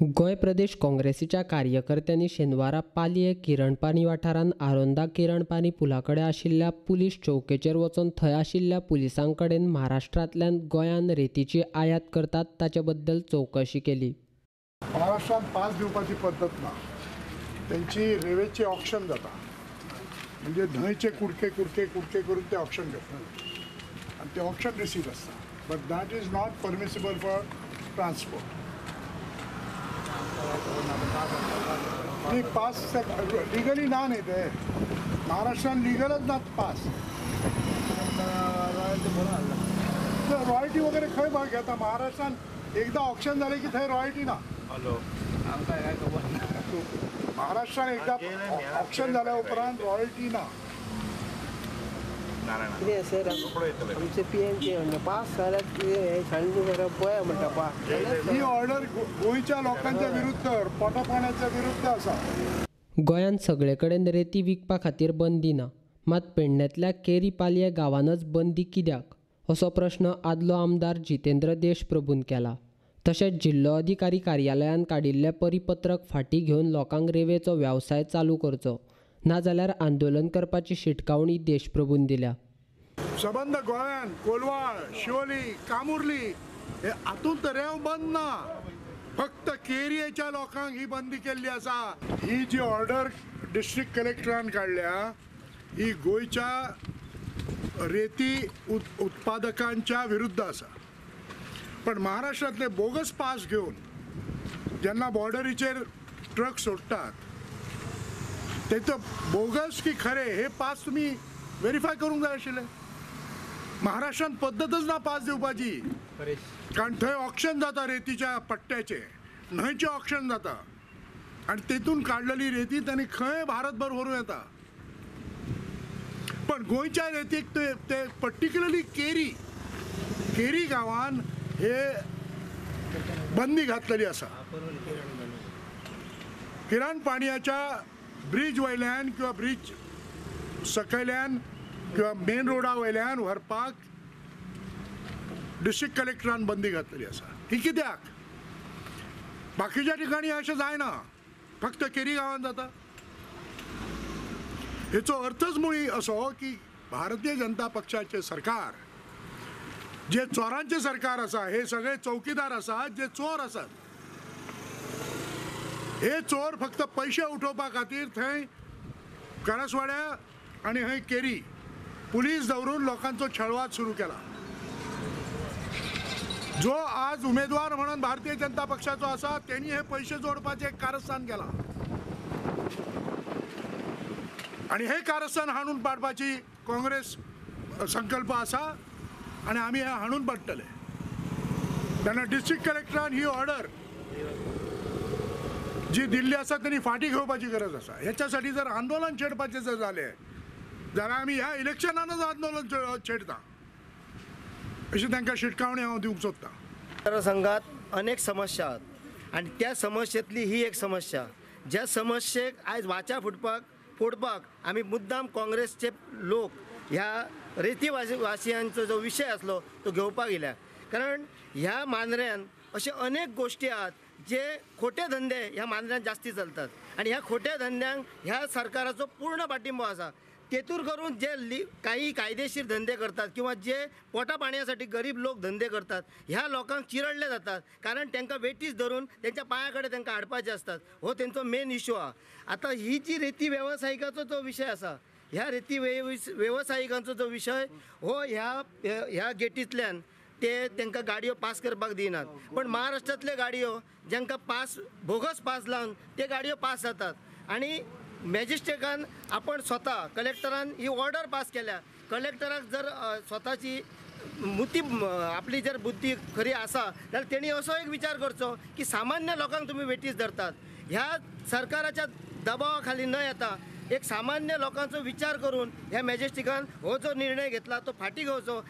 गोंय प्रदेश काँग्रेसीच्या कार्यकर्त्यांनी शेनवारा पालये किरणपानी वाठारांत आरोंदा किरणपानी पुला कडेन आशिल्ल्या पुलीस चौकेचेर वचून थंय आशिल्ल्या पुलिसां कडेन महाराष्ट्रांतल्यान गोंयांत रेतीची आयात करतात ताचे बद्दल चवकशी केली. महाराष्ट्रांत पास दिवपाची पद्दत ना, तेंची रेवेचे ऑक्शन जाता, म्हणजे न्हंयचे कुडके कुडके कुडके करून ते ऑक्शन घेतात आनी ते ऑक्शन रिसीट आसता. But that is not permissible for transport. नाही, पास लिगली ना, नाही ते महाराष्ट्रात लिगलच ना पास. रॉयल्टी वगैरे खंय भाग घेता महाराष्ट्रात? एकदा ऑक्शन झाले की थंय रॉयल्टी ना. महाराष्ट्रात एकदा ऑक्शन झाल्या उपरांत रॉयल्टी ना. कितें सर आमचे पीएमचे म्हणटा पास जाल्यार कितें सांडू करप पळया म्हणटा पास. ही ऑर्डर गोंयच्या लोकांच्या विरुद्ध, पोटापाण्याच्या विरुद्ध आसा. गोंयांत सगळे कडेन रेती विकपा खातीर बंदी ना, मात पेडण्यांतल्या केरी पालये गांवानच बंदी कित्याक असो प्रश्न आदलो आमदार जितेंद्र देशप्रभून केला. तशेंच जिल्लो अधिकारी कार्यालयान काडिल्लें परिपत्रक फाटीं घेवन लोकांक रेवेचो वेवसाय चालू करचो, नाजाल्यार आंदोलन करपाची शिटकावणी देशप्रभून दिल्या. सबंद गोंयान कोलवाळ, शिवोली, कामुर्ली हे हातूंत रेंव बंद ना, फक्त केरयेच्या लोकांक ही बंदी केल्ली आसा. ही जी ऑर्डर डिस्ट्रिक्ट कलेक्टरान काडल्या ही गोंयच्या रेती उत्पादकांच्या विरुद्ध आसा. पण महाराष्ट्रांतले बोगस पास घेवन जेन्ना बॉर्डरीचेर ट्रक सोडटात तेचो बोगस की खरे हे पास तुमी वेरीफाय करूंक जाय आशिल्ले. महाराष्ट्रांत पद्दतच ना पास दिवपाची, कारण थंय ऑक्शन जाता रेतीच्या पट्ट्याचे, न्हंयचें ऑक्शन जाता आनी तेतून काडलेली रेती तांणी खंय भारतभर व्हरूं येता. पण गोंयच्या रेतीक ते पर्टिक्युलरली केरी केरी गांवान हे बंदी घातलेली आसा. किरण पाणयाच्या ब्रिज वयल्यान किंवा ब्रिज सकयल्यान किंवा मेन रोडा वयल्यान व्हरपाक डिस्ट्रिक्ट कलेक्टरान बंदी घातलेली आसा. ही कित्याक? बाकीच्या ठिकाणी अशें जायना, फक्त केरी गांवांत जाता. हेचो अर्थच मुळी असो की भारतीय जनता पक्षाचे सरकार जे चोरांचे सरकार आसा, हे सगळे चौकीदार आसात जे चोर आसात. हे चोर फक्त पैसे उठोवपा खातीर थंय करासवाड्या आनी हय केरी पुलीस दवरून लोकांचो छळवाद सुरू केला. जो आज उमेदवार म्हणून भारतीय जनता पक्षाचो आसा तेणी हे पैसे जोडपाचें कारस्थान केलां आनी हे कारस्थान हाणून पाडपाची काँग्रेस संकल्प आसा आनी आमी हे हाणून पाडटले. तेन्ना डिस्ट्रिक्ट कलेक्टरान ही ऑर्डर जी दिल्ली आसा तेणी फाटीं घेवपाची गरज आसा. हेच्यासाठी जर आंदोलन छेडपाचें जर जालें जाल्यार आमी ह्या इलेक्शनानच आंदोलन छेडता अशी तांकां शिटकावणी हांव दिवंक सोदतां. मतदारसंघात अनेक समस्या आहात आनी त्या समस्येंतली ही एक समस्या, ज्या समस्येक आयज वाचा फोडपाक आमी मुद्दाम काँग्रेसचे लोक ह्या रेती वासियांचो जो विशय आसलो तो घेवपाक येयल्या. कारण ह्या मांद्र्यान अशे अनेक गोश्टी आहात जे खोटे धंदे ह्या मांद्र्यान जास्ती चलतात आनी ह्या खोट्या धंद्यांक ह्या सरकाराचो पूर्ण पाठिंबो आसा. तेतूर करून जे काही कायदेशीर धंदे करतात किंवा जे पोटा पाणयासाठी गरीब लोक धंदे करतात ह्या लोकांक चिरडले जातात, कारण तांकां वेटीस धरून तेंच्या पांया कडेन तांकां हाडपाचे आसतात. हो तेंचो मेन इशू आहा. आतां ही जी रेती वेवसायिकाचो जो विशय आसा, ह्या रेती वेवसायिकांचो जो विशय हो ह्या ह्या गेटींतल्यान ते तांकां गाडयो पास करपाक दिनात. पण महाराष्ट्रांतले गाडयो जांकां पास बोगस पास लावन ते गाडयो पास जातात आनी मॅजिस्ट्रेटान आपण स्वता कलेक्टरान ही ऑर्डर पास केल्या. कलेक्टराक जर स्वताची मुती आपली जर बुद्धी खरी आसा जाल्यार तेणी असो एक विचार करचो की सामान्य लोकांक तुमी वेटीस धरतात. ह्या सरकाराच्या दबावा खाली न येता एक सामान्य लोकांचो विचार करून ह्या मॅजेस्टिकान हो जो निर्णय घेतला तो फाटीं घेवचो.